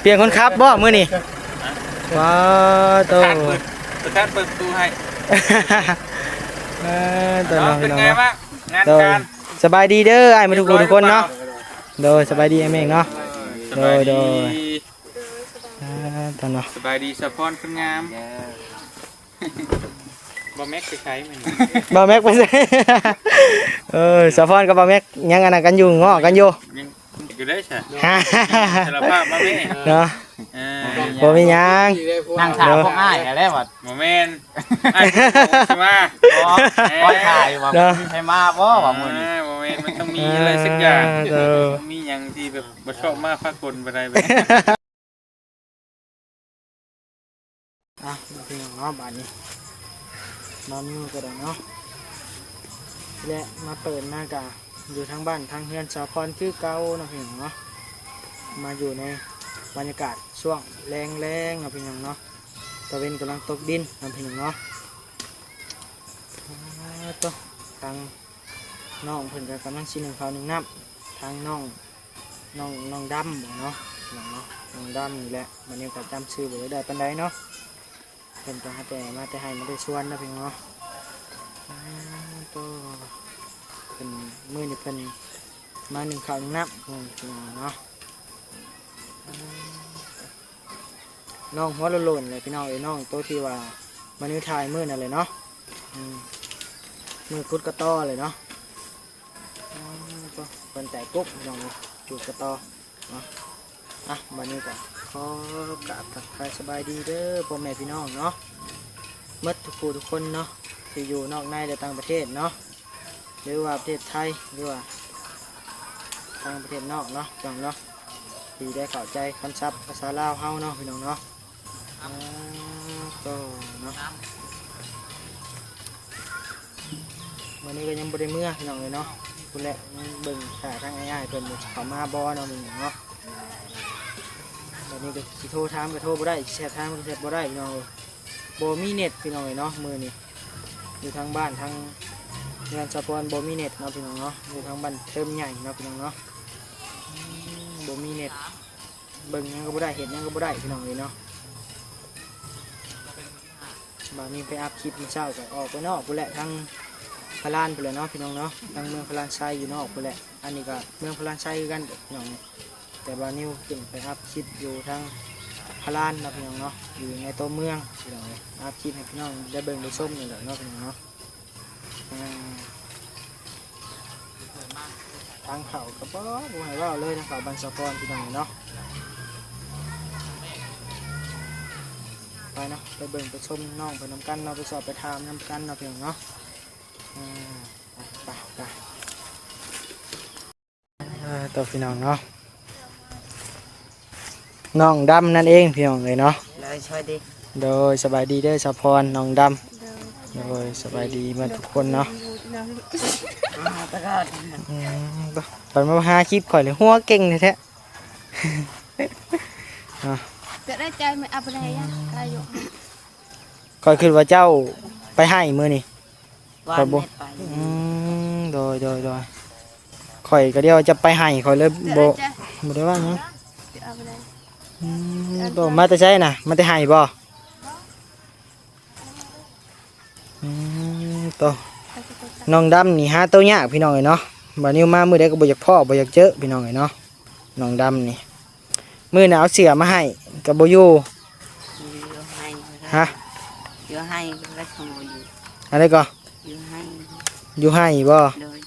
ປ່ຽນຄົນຂັບບໍ່ມື້ນີ້? ວ້າໂຕ ປະທານເປີດ ປະທານເປີດປະຕູໃຫ້. ເອີ ໂຕ ເນາະ ເປັນໄງບ້າງງານການ? ສະບາຍດີເດີອ້າຍໝົດທຸກຜູ້ທຸກຄົນເນາະ. ໂດຍ ສະບາຍດີອ້າຍເມກເນາະ. ໂດຍ ໂດຍ ອ່າ ໂຕເນາະ ສະບາຍດີສາວພອນຄົນງາມ. ບ່າວແມັກໄປໃສມື້ນີ້? ບ່າວແມັກໄປໃສ? ເອີ ສາວພອນກັບບ່າວແມັກຍັງອັນນັ້ນກັນຢູ່ ເງາະກັນຢູ່ ຍັງຢູ່ໄດ້ຊະ. ສາລະພາບມາແມ່ເນາະ. ເອີ ບໍ່ມີຫຍັງ ນັ່ງຖ້າພວກອ້າຍຫັ້ນແຫຼະ. ບໍ່ແມ່ນ ອ້າຍຊິມາ ບໍ່ ຄອຍຖ້າຢູ່ວ່າ ເນາະ ມີໃຜມາບໍ່ວ່າມື້ນີ້. ບໍ່ແມ່ນ ມັນຕ້ອງມີອະໄລສັກຢ່າງ. ເອີ ຕ້ອງມີຫຍັງທີ່ແບບບໍ່ຊອບມາພາກົນບໍ່ໄດ້ແບບ. ອ່ະ ພີ່ນ້ອງເນາະ ບາດນີ້ມາມີກໍໄດ້ເນາະ ແລະມາເປີດມາກະຢູ່ທາງບ້ານທາງເຮືອນສາວພອນຄືເກົ່າເນາະ ພີ່ນ້ອງເນາະ. ມາຢູ່ໃນບັນຍາກາດຊ່ວງແລງໆເນາະ ພີ່ນ້ອງເນາະ. ຕາເວັນກຳລັງຕົກດິນເນາະ ພີ່ນ້ອງເນາະ. ໂຕ ທາງນ້ອງເພິ່ນກໍກຳລັງຊິໜຶ້ງເຂົ້າໜຶ້ງນ້ຳ ທາງນ້ອງ ນ້ອງ ນ້ອງດຳເນາະ ນ້ອງເນາະ ນ້ອງດຳນີ້ແຫຼະ. ບັດນີ້ກໍຈຳຊື່ບໍ່ໄດ້ປານໃດເນາະ. ເພິ່ນກໍຫາແຕ່ມາແຕ່ໄຮ່ມາແຕ່ສວນເນາະ ພີ່ນ້ອງເນາະ. ໂຕ ເພິ່ນ ມື້ນີ້ເພິ່ນມາໜຶ້ງເຂົ້າໜຶ້ງນ້ຳເນາະ. ນ້ອງຫົວໂລ້ນໆເລີຍ ພີ່ນ້ອງເອີຍ ນ້ອງໂຕທີ່ວ່າມານິວຖ່າຍມື້ນັ້ນແຫຼະເນາະ. ອືມ ມື້ຂຸດກະຕໍ້ເລີຍເນາະ. ໂອ້ ເພິ່ນໃຈກົບ ພີ່ນ້ອງເອີຍ ຈູດກະຕໍ້ເນາະ. ອ່ະ ບັດນີ້ກໍຂໍກາບທັກທາຍສະບາຍດີເດີພໍ່ແມ່ພີ່ນ້ອງເນາະ ໝົດທຸກຜູ້ທຸກຄົນເນາະ ທີ່ຢູ່ນອກໃນ ແລະ ຕ່າງປະເທດເນາະ. ຫຼືວ່າປະເທດໄທ ຫຼືວ່າທາງປະເທດນອກເນາະ ພີ່ນ້ອງເນາະ ທີ່ໄດ້ເຂົ້າໃຈຄຳສັບພາສາລາວເຮົາເນາະ ພີ່ນ້ອງເນາະ. ອາ ໂຕເນາະ ມື້ນີ້ກໍຍັງບໍ່ໄດ້ເມືອ ພີ່ນ້ອງເອີຍເນາະ. ພຸ້ນແຫຼະ ຍັງເບິ່ງຖ້າທາງອ້າຍໆເພິ່ນຊິເຂົ້າມາບໍ່ເນາະ ພີ່ນ້ອງເນາະ. ບັດນີ້ກໍຊິໂທຖາມກໍໂທບໍ່ໄດ້ ຊິແຊັດຖາມກໍແຊັດບໍ່ໄດ້ ພີ່ນ້ອງເອີຍ. ບໍ່ມີເນັດ ພີ່ນ້ອງເອີຍເນາະ ມື້ນີ້ ຢູ່ທາງບ້ານທາງເຮືອນສາວພອນບໍ່ມີເນັດເນາະ ພີ່ນ້ອງເນາະ. ຢູ່ທາງບ້ານເທີມໃຫຍ່ເນາະ ພີ່ນ້ອງເນາະ ອືມ ບໍ່ມີເນັດ ເບິ່ງຫຍັງກໍບໍ່ໄດ້ ເຮັດຫຍັງກໍບໍ່ໄດ້ ພີ່ນ້ອງເອີຍເນາະ. ບາດນີ້ໄປອັບຄລິບມື້ເຊົ້າກໍອອກໄປນອກພຸ້ນແຫຼະ ທາງພະລານພຸ້ນແຫຼະເນາະ ພີ່ນ້ອງເນາະ ທາງເມືອງພະລານໄຊຢູ່ນອກພຸ້ນແຫຼະ. ອັນນີ້ກໍເມືອງພະລານໄຊຄືກັນ ພີ່ນ້ອງເນາະ. ແຕ່ບ່າວນິວຂຶ້ນໄປອັບຄລິບຢູ່ທາງພະລານເນາະ ພີ່ນ້ອງເນາະ ຢູ່ໃນຕົວເມືອງ ພີ່ນ້ອງເອີຍ. ອັບຄລິບໃຫ້ພີ່ນ້ອງໄດ້ເບິ່ງໄດ້ຊົມນີ້ແຫຼະເນາະ ພີ່ນ້ອງເນາະ. ອ່າ ທາງເຂົ້າກໍບໍ່ ບໍ່ໃຫ້ເວົ້າເລີຍ ທາງເຂົ້າບ້ານສາວພອນ ພີ່ນ້ອງເນາະ. ໄປເນາະ ໄປເບິ່ງໄປຊົມນ້ອງໄປນຳກັນເນາະ ໄປສອບໄປຖາມນຳກັນເນາະ ພີ່ນ້ອງເນາະ. ອ່າ ໄປ ໄປ ໄປ. ເອີ ໂຕ ພີ່ນ້ອງເນາະ ນ້ອງດຳນັ້ນເອງ ພີ່ນ້ອງເອີຍເນາະ. ໂດຍ ສະບາຍດີ ໂດຍ ສະບາຍດີເດີສາວພອນ ນ້ອງດຳ. ໂດຍ ໂດຍ ສະບາຍດີເໝິດທຸກຄົນເນາະ. ອືມ ໂຕ ໄປມາຫາຄລິບຂ້ອຍເລີຍ ຫົວເກັ່ງແທ້ໆ ເນາະ. ຈະໄດ້ໃຈມັນເອົາໄປໄດ້ຫຍັງ ອືມ ອາຍຸ. ຂ້ອຍຄິດວ່າເຈົ້າໄປໄຮ່ມື້ນີ້ ຂ້ອຍບໍ່ ອືມ ໂດຍ ໂດຍ ໂດຍ. ຂ້ອຍກໍດຽວຈະໄປໄຮ່ ຂ້ອຍເລີຍບໍ່ ບໍ່ໄດ້ວ່າຫຍັງ. ອືມ ໂຕ ມາແຕ່ໃສນະ ມາແຕ່ໄຮ່ບໍ່? ອືມ ໂຕ ນ້ອງດຳນີ້ຫາໂຕຍາກ ພີ່ນ້ອງເອີຍເນາະ. ບ່າວນິວມາມື້ໃດກໍບໍ່ຢາກພໍ້ ບໍ່ຢາກເຈີ ພີ່ນ້ອງເອີຍເນາະ. ນ້ອງດຳນີ້ ມື້ໜ້າເອົາເສື້ອມາໃຫ້ກໍບໍ່ຢູ່. ຢູ່ໄຮ່ ຮະ ຢູ່ໄຮ່ແລ້ວກໍບໍ່ຢູ່. ອັນໃດກໍ? ຢູ່ໄຮ່ ຢູ່ໄຮ່ບໍ່? ໂດຍ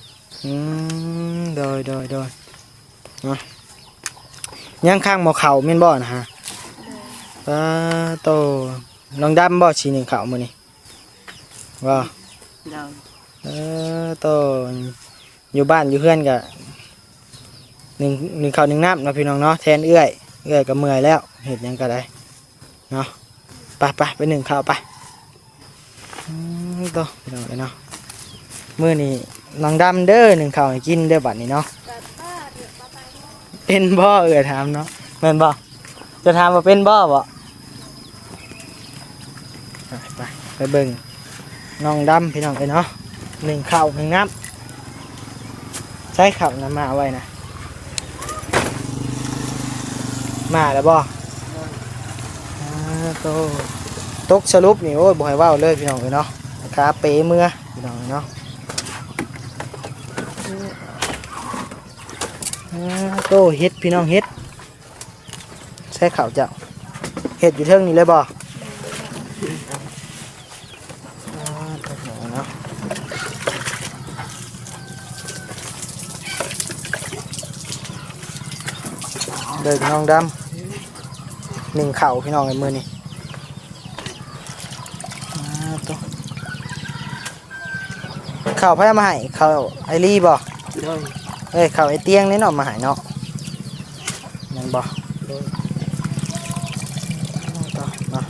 ອືມ ໂດຍ ໂດຍ ໂດຍ ເນາະ. ຍັງຄ້າງໝໍ້ເຂົ້າແມ່ນບໍ່ນະ? ໂດຍ ປາໂຕ ນ້ອງດຳບໍ່ຊິໜຶ້ງເຂົ້າມື້ນີ້? ວ່າ ໂດຍ ເອີ ໂຕ ຢູ່ບ້ານຢູ່ເຮືອນກະໜຶ້ງ ໜຶ້ງເຂົ້າໜຶ້ງນ້ຳເນາະ ພີ່ນ້ອງເນາະ ແທນເອື້ອຍ. ເອື້ອຍກະເມື່ອຍແລ້ວ ເຮັດຫຍັງກະໄດ້ເນາະ. ໄປ ໄປ ໄປໜຶ້ງເຂົ້າໄປ. ອືມ ໂຕ ພີ່ນ້ອງເອີຍເນາະ ມື້ນີ້ນ້ອງດຳເດີ ໜຶ້ງເຂົ້າໃຫ້ກິນເດີ ບາດນີ້ເນາະ. ເປັນບໍ່ ເອື້ອຍຖາມເນາະ ແມ່ນບໍ່? ຈະຖາມວ່າເປັນບໍ່ ບໍ່? ໄປ ໄປ ໄປເບິ່ງນ້ອງດຳ ພີ່ນ້ອງເອີຍເນາະ ໜຶ້ງເຂົ້າໜຶ້ງນ້ຳ. ໃສ່ເຂົ້ານຳມາໄວ້ນະ ມາແລ້ວບໍ່? ໂຕ ຕົກສະຫຼຸບນີ້ ໂອ້ຍ ບໍ່ໃຫ້ເວົ້າເລີຍພີ່ນ້ອງເອີຍເນາະ ຂາເປເມືອພີ່ນ້ອງເອີຍເນາະ. ອາ ໂຕ ເຫັດພີ່ນ້ອງ ເຫັດ ໃສ່ເຂົ້າເຈົ້າ ເຫັດຢູ່ເທິງນີ້ເລີຍບໍ່? ອ່າ ເນາະ ເດີ ນ້ອງດຳ ໜຶ້ງເຂົ້າພີ່ນ້ອງເອີຍ ມື້ນີ້. ອ່າ ໂຕ ເຂົ້າໃຜເອົາມາໃຫ້? ເຂົ້າອ້າຍລີບໍ່? ໂດຍ ເອີຍ ເຂົ້າອ້າຍຕຽງນີ້ເນາະ ມາໃຫ້ເນາະ ແມ່ນບໍ່? ໂດຍ ເນາະ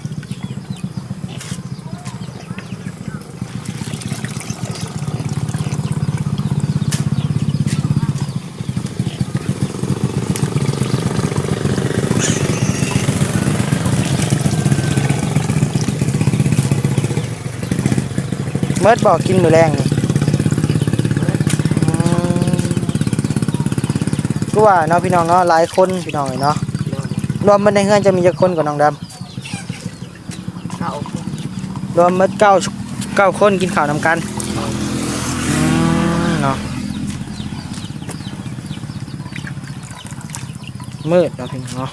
ເໝິດບໍ່ ກິນມື້ແລງນີ້? ອືມ ຄືວ່າເນາະ ພີ່ນ້ອງເນາະ ຫຼາຍຄົນພີ່ນ້ອງເອີຍເນາະ. ໂດຍ ລວມເໝິດໃນເຮືອນຈະມີຈັກຄົນກະ ນ້ອງດຳ? ເກົ້າຄົນ ລວມເໝິດເກົ້າ ເກົ້າຄົນກິນເຂົ້ານຳກັນ. ໂດຍ ອືມ ເນາະ ມືດເນາະ ພີ່ນ້ອງເນາະ.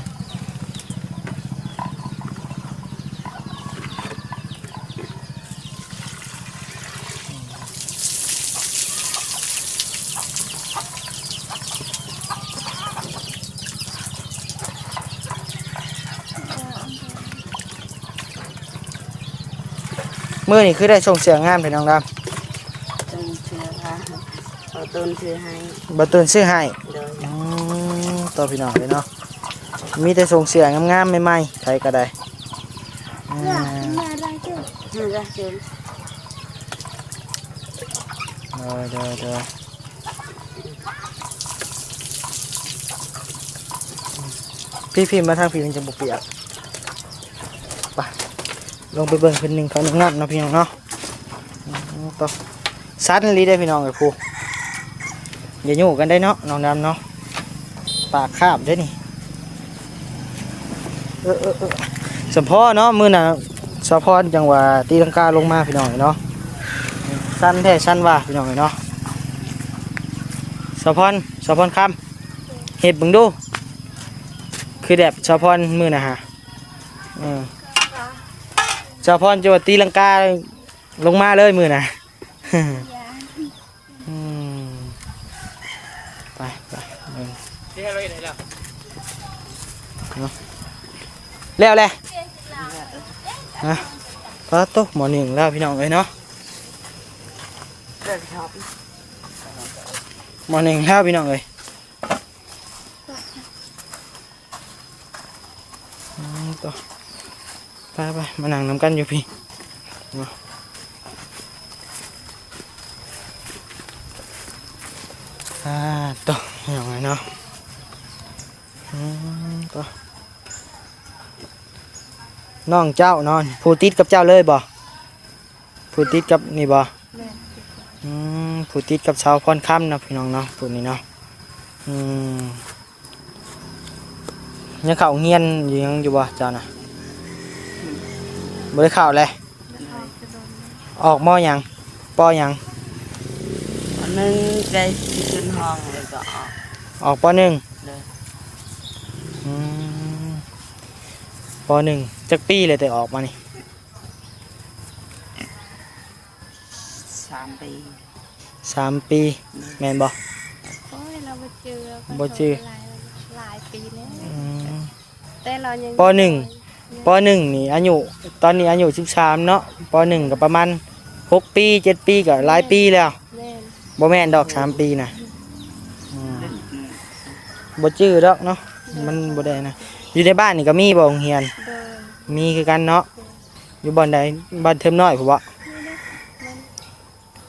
ມື້ນີ້ຄືໄດ້ສົ່ງເສື້ອງາມແທ້ ນ້ອງດຳ? ສົ່ງເສື້ອ ບ່າວຕູນຊື້ໃຫ້. ບ່າວຕູນຊື້ໃຫ້? ໂດຍ ອືມ ຕໍ່ ພີ່ນ້ອງເອີຍເນາະ ມີແຕ່ສົ່ງເສື້ອງາມໆ ໃໝ່ໆ ໃຜກະໄດ້. ອືມ ໂດຍ ໂດຍ ໂດຍ. ພີ່ໆ ມາທາງພີ້ມັນຈະບໍ່ປຽກ. ໄປ ລົງໄປເບິ່ງເພິ່ນໜຶ້ງເຂົ້າໜຶ້ງນ້ຳເນາະ ພີ່ນ້ອງເນາະ. ອືມ ໂຕ ສັ່ນອີ່ຫຼີເດ້ພີ່ນ້ອງເອີຍ ຜູ້ ຢ່າຍູ້ກັນໄດ້ເນາະ ນ້ອງດຳເນາະ ປາກຄາບເດ້ນີ້. ເອີ ເອີ ເອີ ສຳພໍເນາະ ມື້ໜ້າສາວພອນຈັ່ງວ່າຕີລັງກາລົງມາ ພີ່ນ້ອງເນາະ. ສັ່ນແທ້ສັ່ນວ່າ ພີ່ນ້ອງເນາະ. ສາວພອນ ສາວພອນຄຳ ເຮັດເບິ່ງດູ ຄືແບບສາວພອນມື້ນະຫະ. ເອີ ສາວພອນຈະວ່າຕີລັງກາລົງມາເລີຍມື້ນະ. ອືມ ໄປ ໄປ ເບິ່ງ ເນາະ ແລ້ວແຫຼະ ຮະ. ປາໂຕ ໝໍ້ໜຶ້ງແລ້ວ ພີ່ນ້ອງເອີຍເນາະ ໝໍ້ໜຶ້ງແລ້ວ ພີ່ນ້ອງເອີຍ. ອືມ ໂຕ ໄປໆ ມານັ່ງນຳກັນຢູ່ພີ້ເນາະ. ອ່າ ໂຕ ພີ່ນ້ອງເອີຍເນາະ. ອືມ ໂຕ ນ້ອງເຈົ້າເນາະ ຜູ້ຕິດກັບເຈົ້າເລີຍບໍ່? ຜູ້ຕິດກັບນີ້ບໍ່? ແມ່ນ ອືມ ຜູ້ຕິດກັບສາວພອນຄຳເນາະ ພີ່ນ້ອງເນາະ ຜູ້ນີ້ເນາະ. ອືມ ຍັງເຂົ້າໂຮງຮຽນຢູ່ ຍັງຢູ່ບໍ່ເຈົ້ານະ? ອືມ ບໍ່ໄດ້ເຂົ້າແລະ? ອອກ ມ.ຫຍັງ? ປໍຫຍັງ? ປໍໜຶ່ງ ໃກ້ຊິຂຶ້ນຫ້ອງແລ້ວກະອອກ. ອອກ ປໍໜຶ່ງ? ໂດຍ ອືມ ປໍໜຶ່ງ. ຈັກປີແລ້ວແຕ່ອອກມານີ້? ສາມປີ. ສາມປີ ແມ່ນບໍ່? ໂອ້ຍ ລາວບໍ່ຈື່ ບໍ່ຈື່ ຫຼາຍ ຫຼາຍປີແລ້ວ. ອືມ ແຕ່ລາວຍັງ ປໍໜຶ່ງ ປໍໜຶ່ງນີ້ອາຍຸ ຕອນນີ້ອາຍຸສິບສາມເນາະ ປໍໜຶ່ງກະປະມານຫົກປີ ເຈັດປີ ກະຫຼາຍປີແລ້ວ. ແມ່ນ ບໍ່ແມ່ນດອກ ສາມປີນະ. ອືມ ບໍ່ຈື່ດອກເນາະ ແມ່ນ ມັນບໍ່ໄດ້ນະ. ຢູ່ໃນບ້ານນີ້ກະມີບໍ່ໂຮງຮຽນ? ໂດຍ ມີຄືກັນເນາະ. ໂດຍ ຢູ່ບ່ອນໃດ? ບ້ານເທີມນ້ອຍພຸ້ນບໍ? ແມ່ນ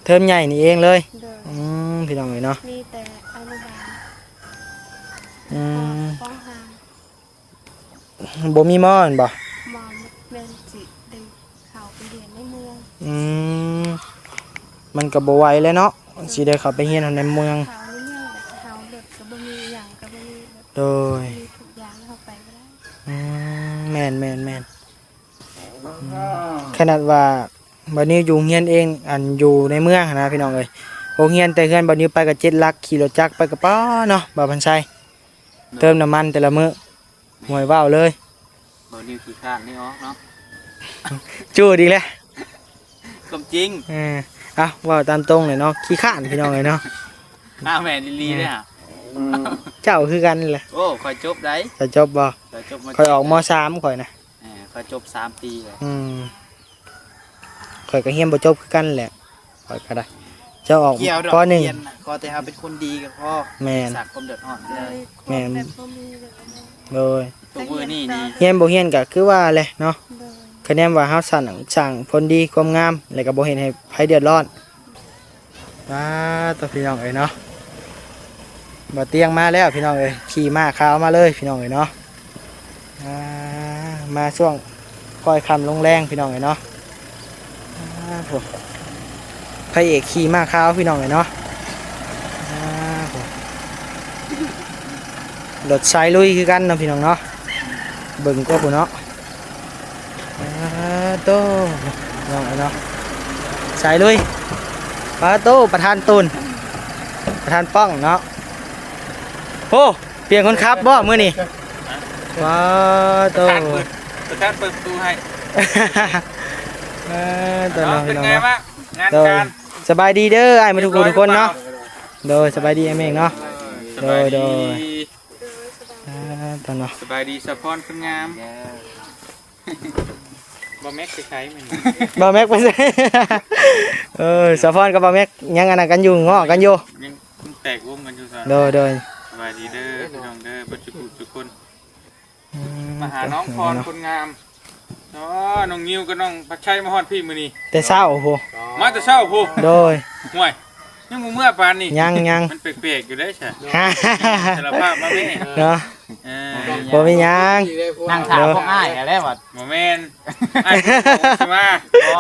ເທີມໃຫຍ່ນີ້ເອງເລີຍ. ໂດຍ ອືມ ພີ່ນ້ອງເອີຍເນາະ ມີແຕ່ອະນຸບານ. ອືມ ປ.ຫ້າ ບໍ່ມີໝໍແມ່ນບໍ່? ໝໍແມ່ນຊິໄດ້ເຂົ້າໄປຮຽນໃນເມືອງ. ອືມ ມັນກະບໍ່ໄຫວແລ້ວເນາະ ອືມ ຊິໄດ້ເຂົ້າໄປຮຽນໃນເມືອງ. ເຂົ້າໃນເມືອງແລ້ວເຮົາລົດກະບໍ່ມີ ຫຍັງກະບໍ່ມີ. ໂດຍ ມີທຸກຢ່າງ ເຮົາໄປບໍ່ໄດ້. ອືມ ແມ່ນໆໆ. ຂະໜາດວ່າບ່າວນິວຢູ່ໂຮງຮຽນເອງ ອັນຢູ່ໃນເມືອງຫັ້ນນະພີ່ນ້ອງເອີຍ, ໂຮງຮຽນແຕ່ເຮືອນບ່າວນິວໄປກໍເຈັດຫຼັກ, ຂີ່ລົດຈັກໄປກໍປ້າເນາະ ບ່າວພັນໄຊ. ເຕີມນ້ຳມັນແຕ່ລະມື້ ຫ້ວຍ ເວົ້າເລີຍ. ບ່າວນິວຂີ້ຄ້ານນີ້ອອກເນາະ. ຈູດອີກແລ້ວ. ຄວາມຈິງ. ເອີ ເອົ້າ ເວົ້າຕາມຕົງເລີຍເນາະ, ຂີ້ຄ້ານພີ່ນ້ອງເອີຍເນາະ. ໜ້າແມ່ນອີ່ຫຼີເດ້. ເຈົ້າຄືກັນແຫຼະ. ໂອ້ ຂ້ອຍຈົບໃດ. ເຈົ້າຈົບບໍ່? ຂ້ອຍຈົບມາ ຂ້ອຍອອກ ມ.ສາມ ຂ້ອຍນະ. ເອີ ຂ້ອຍຈົບສາມປີແລ້ວ. ອືມ ຂ້ອຍກໍຮຽນບໍ່ຈົບຄືກັນແຫຼະ. ຂ້ອຍກໍໄດ້ ເຈົ້າອອກ ປ.ໜຶ່ງ ຂອແຕ່ເຮົາເປັນຄົນດີກໍພໍ. ແມ່ນ. ສ້າງຄວາມເດືອດຮ້ອນ. ແມ່ນ. ໂດຍ. ທຸກມື້ນີ້ນີ້ ຮຽນບໍ່ຮຽນກໍຄືວ່າແຫຼະເນາະ. ໂດຍ. ຄະແນນວ່າເຮົາສ້າງ ສ້າງຜົນດີຄວາມງາມ ແລ້ວກໍບໍ່ເຮັດໃຫ້ໃຜເດືອດຮ້ອນ. ອ່າ ຕົວະ ພີ່ນ້ອງເອີຍເນາະ, ບ່າວຕຽງມາແລ້ວພີ່ນ້ອງເອີຍ, ຂີ່ມ້າຂາວມາເລີຍພີ່ນ້ອງເອີຍເນາະ. ອ່າ ມາຊ່ວງຄ່ອຍຄ່ຳລົງແລງພີ່ນ້ອງເອີຍເນາະ. ອ່າ ໂອ້ ພະເອກຂີ່ມ້າຂາວພີ່ນ້ອງເອີຍເນາະ. ອ່າ ໂອ້ ລົດສາຍລຸຍຄືກັນເນາະພີ່ນ້ອງເນາະ, ເບິ່ງກໍພຸ້ນເນາະ. ປາໂຕ ນ້ອງເນາະ ສາຍລຸຍ. ປາໂຕ ປະທານຕູນ ປະທານປ້ອງເນາະ. ໂອ້ ປ່ຽນຄົນຂັບບໍ່ມື້ນີ້? ປາໂຕ ປະທານເປີດ ປະທານເປີດປະຕູໃຫ້. ເອີ ຕອນເນາະ ເປັນໄງວະ ງານການ? ໂດຍ ສະບາຍດີເດີ ອ້າຍມາທຸກຜູ້ທຸກຄົນເນາະ. ໂດຍ ສະບາຍດີອ້າຍເມກເນາະ. ໂດຍ ໂດຍ. ອ່າ ຕອນເນາະ ສະບາຍດີສາວພອນຄົນງາມ. ບ່າວແມັກໄປໃສມື້ນີ້? ບ່າວແມັກໄປໃສ? ເອີ ສາວພອນກັບບ່າວແມັກຍັງອັນນັ້ນກັນຢູ່ ງໍ້ກັນຢູ່ ຍັງແຕກວົງກັນຢູ່. ໂດຍ ໂດຍ. ສະບາຍດີເດີພີ່ນ້ອງເດີ ເບິດທຸກຜູ້ທຸກຄົນ. ອືມ ມາຫານ້ອງພອນຄົນງາມ. ອໍ ນ້ອງນິວກັບນ້ອງພັດໄຊມາຮອດພີ້ມື້ນີ້ ແຕ່ເຊົ້າພຸ້ນ. ມາແຕ່ເຊົ້າພຸ້ນ. ໂດຍ. ຫ້ວຍ ຍັງບໍ່ເມືອປານນີ້. ຍັງ ຍັງ. ມັນແປກໆຢູ່ເດ້ຊະ. ສາລະພາບມາແມ່ເນາະ. ເອີ ບໍ່ມີຫຍັງ ນັ່ງຖ້າພວກອ້າຍຫັ້ນແຫຼະ. ບໍ່ແມ່ນ ອ້າຍຊິມາ. ບໍ່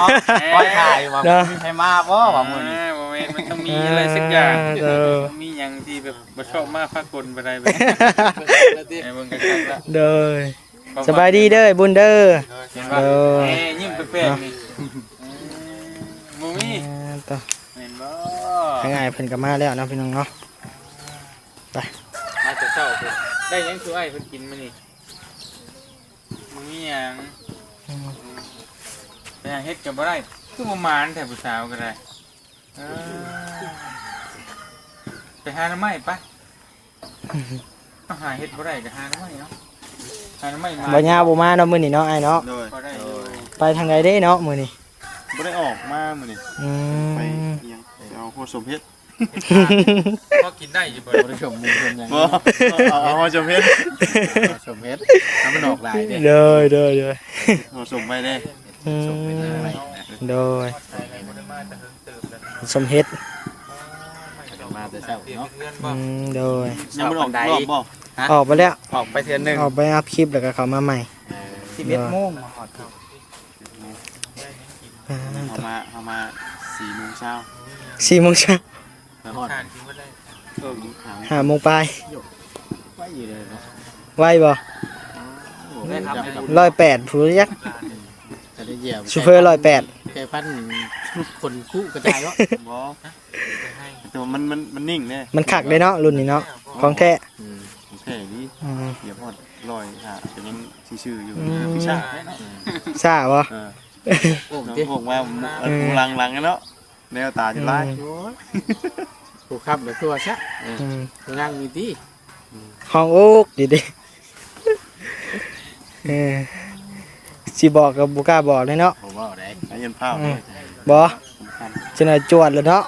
ຄອຍຖ້າຢູ່ວ່າ ເນາະ ມີໃຜມາບໍ່ວ່າມື້ນີ້. ເອີ ບໍ່ແມ່ນ ມັນຕ້ອງມີອະໄລສັກຢ່າງ. ເອີ ມີຫຍັງທີ່ແບບບໍ່ຊອບມາພາກົນບໍ່ໄດ້ແບບ ໃຫ້ເບິ່ງຄັກໆລະ. ໂດຍ. ສະບາຍດີເດີ ບຸນເດີ. ໂດຍ. ເອີ ຍິ້ມແປກໆນີ້. ເອີ ບໍ່ມີ. ອ່າ ຕໍ່ ແມ່ນບໍ່? ທາງອ້າຍເພິ່ນກໍມາແລ້ວເນາະ ພີ່ນ້ອງເນາະ. ໄປ ມາແຕ່ເຊົ້າພຸ້ນ. ໄດ້ຫຍັງສູ່ອ້າຍເພິ່ນກິນມື້ນີ້? ບໍ່ມີຫຍັງ. ອືມ ໄປຫາເຮັດກໍບໍ່ໄດ້ ຄືບໍ່ໝານແທ້ຜູ້ສາວກໍໄດ້. ເອີ ໄປຫາໜໍ່ໄມ້ໄປ. ຫາເຮັດບໍ່ໄດ້ກໍຫາໜໍ່ໄມ້ເນາະ. ຫາໜໍ່ໄມ້ມາ ບໍ່ຍາວບໍ່ມາເນາະ ມື້ນີ້ເນາະ ອ້າຍເນາະ. ໂດຍ. ພໍໄດ້ຢູ່. ໄປທາງໃດເດ້ເນາະມື້ນີ້? ບໍ່ໄດ້ອອກມາມື້ນີ້. ອືມ ໄປຫຍັງ ໄປເອົາຫົວສົມເຫັດ. ພໍກິນໄດ້ຢູ່ບໍ່? ບໍ່ໄດ້ສົມມຸງສົມຫຍັງ. ບໍ່ ເອົາ ເອົາຫົວສົມເຫັດ. ເອົາສົມເຫັດ ເອົາມັນອອກຫຼາຍເດ້. ໂດຍ ໂດຍ ໂດຍ. ຫົວສົມໄວ້ເດ້. ອືມ ສົມເຫັດໄວ້. ໂດຍ. ສົມເຫັດ ມາແຕ່ເຊົ້າເນາະ. ອືມ ໂດຍ. ຍັງບໍ່ໄດ້ອອກຮອບບໍ່? ຮະ? ອອກໄປແລ້ວ ອອກໄປເທື່ອໜຶ່ງ ອອກໄປອັບຄລິບ ແລ້ວກໍເຂົ້າມາໃໝ່. ເອີ ສິບເອັດໂມງມາຮອດ. ອ່າ ເຮົາມາ ເຮົາມາສີ່ໂມງເຊົ້າ. ສີ່ໂມງເຊົ້າ ມາຮອດຫ້າໂມງປາຍ. ໄວຢູ່ເດ້ເນາະ. ໄວບໍ່? ໂອ້ ຮ້ອຍແປດ ຜູ້ຈັກ. ອືມ ໂຊເຟີຮ້ອຍແປດ ແຕ່ພັນ ຂົນຄຸກະຈາຍເນາະ. ບໍ່ ແຕ່ວ່າມັນ ມັນ ມັນນິ່ງເດ້ ມັນຄັກເດ້ເນາະ ລຸ້ນນີ້ເນາະ. ຂອງແທ້. ອືມ ຂອງແທ້ນີ້. ອືມ ຢາກຮອດຮ້ອຍຫ້າ ກໍຍັງຊື່ໆຢູ່. ອືມ ຄືຊ້າເດ້ເນາະ. ອືມ ຊ້າບໍ່? ເອີ ໂອ້ ໂອ້ ວ່າ ເອີ ຜູ້ຫຼັງໆເນາະ ແນວຕາຈະລາຍ. ອືມ ໂອ້ຍ ຜູ້ຂັບກໍຕົວຊະ. ເອີ ອືມ ຜູ້ນັ່ງຢູ່ຕິ. ອືມ ຫ້ອງໂອກດີໆ. ເອີ ຊິບອກກໍບໍ່ກ້າບອກເລີຍເນາະ. ບໍ່ເວົ້າໄດ໋ ໃຫ້ເຫັນພາບ. ອືມ ເລີຍ ບໍ່ ສຳຄັນ ຈະໜ້ອຍຈວດແລ້ວເນາະ.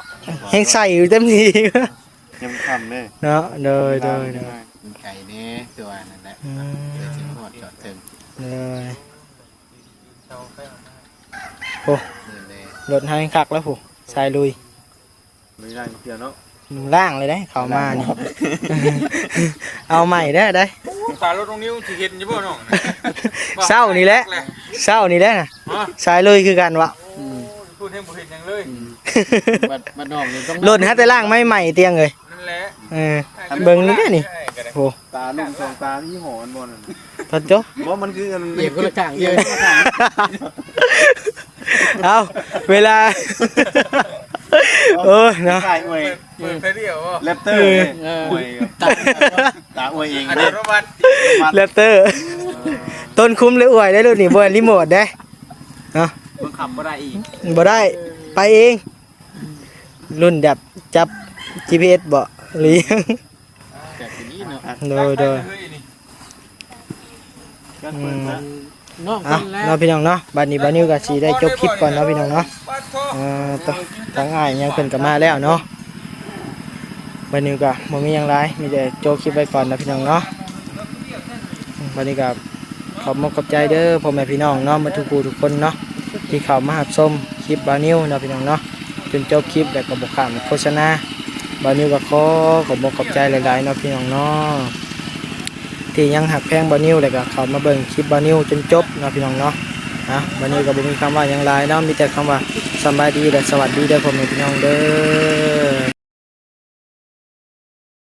ແຮງໃສ່ຢູ່ເຕັມທີ່ ຍັງຄ່ຳເດ້ເນາະ. ໂດຍ ໂດຍ ໂດຍ. ໄກແດ່ ຄືວ່ານັ້ນແຫຼະ. ອືມ ເພື່ອຊິຮອດຈອດເຖິງ. ໂດຍ. ໂອ້ ລົດເຮົາຍັງຄັກແລ້ວພຸ້ນ ສາຍລຸຍ. ບໍ່ໄດ້ລ້າງເທື່ອເນາະ. ລ້າງເລີຍເດ້ ເຂົ້າມານີ້ ເອົາໃໝ່ເດີ ໄດ້. ຕາລົດນ້ອງນິວຊິເຫັນຢູ່ບໍ່ນ້ອງ? ເຊົ້ານີ້ແຫຼະ ເຊົ້ານີ້ແຫຼະນະ. ສາຍລຸຍຄືກັນວະ. ອືມ ພຸ້ນແຮງບໍ່ເຫັນຫຍັງເລີຍ. ອືມ ບັດ ບັດນ້ອງນີ້ຕ້ອງ ລົດຫາແຕ່ລ້າງໃໝ່ໆ ຕຽງເອີຍ. ນັ້ນແຫຼະ. ເອີ ເບິ່ງນີ້ເດ້ນີ້. ໂອ້ ຕາລຸງສອງຕາມີຫໍອັນບໍ່ນັ້ນ. ພັດໂຈະ ບໍ່ ມັນຄືອັນ ອີກຄົນລະຂ້າງ ອີກຄົນລະຂ້າງ ເອົາ ເວລາ ໂອ້ຍເນາະ ຂ້າຍອວຍ ເປີດໄຟລ້ຽວບໍ່ ແຣັບເຕີ ເອີ ອວຍ ຕາ ຕາອວຍເອງ ອັດຕະໂນມັດ ແຣັບເຕີ ຕົ້ນຄຸມຫຼືອວຍໄດ້ລຸ້ນນີ້ ບໍ່ແມ່ນຣີໂມດເດ້ ເນາະ ບັງຄັບບໍ່ໄດ້ອີກ ບໍ່ໄດ້ ໄປເອງ ລຸ້ນແບບຈັບຈີພີເອັສບໍ່ ຫຼືຫຍັງ ແບບນີ້ເນາະ ໂດຍ ໂດຍ ອືມ ນ້ອງ ເອົາ ເພິ່ນແລ້ວ ເນາະ ພີ່ນ້ອງເນາະ ບັດນີ້ບ່າວນິວກໍຊິໄດ້ຈົບຄລິບກ່ອນເນາະ ພີ່ນ້ອງເນາະ ເອີ ຕ- ທາງອ້າຍຫຍັງເພິ່ນກໍມາແລ້ວເນາະ ບ່າວນິວກໍບໍ່ມີຫຍັງຫຼາຍ ມີແຕ່ໂຈະຄລິບໄວ້ກ່ອນເນາະ ພີ່ນ້ອງເນາະ ບັດນີ້ກໍຂອບມົກຂອບໃຈເດີພໍ່ແມ່ພີ່ນ້ອງເນາະ ໝົດທຸກຜູ້ທຸກຄົນເນາະ ທີ່ເຂົ້າມາຮັບຊົມຄລິບບ່າວນິວເນາະ ພີ່ນ້ອງເນາະ ຈົນຈົບຄລິບ ແລ້ວກໍບໍ່ຂ້າມໂຄສະນາ ບ່າວນິວກໍຂໍຂອບມົກຂອບໃຈຫຼາຍໆເນາະ ພີ່ນ້ອງເນາະ ທີ່ຍັງຮັກແພງບ່າວນິວ ແລ້ວກໍເຂົ້າມາເບິ່ງຄລິບບ່າວນິວຈົນຈົບເນາະ ພີ່ນ້ອງເນາະ ອ່ະ ບ່າວນິວກໍບໍ່ມີຄຳວ່າຫຍັງຫຼາຍເນາະ ມີແຕ່ຄຳວ່າສະບາຍດີ ແລະ ສະຫວັດດີເດີພໍ່ແມ່ພີ່ນ້ອງເດີ.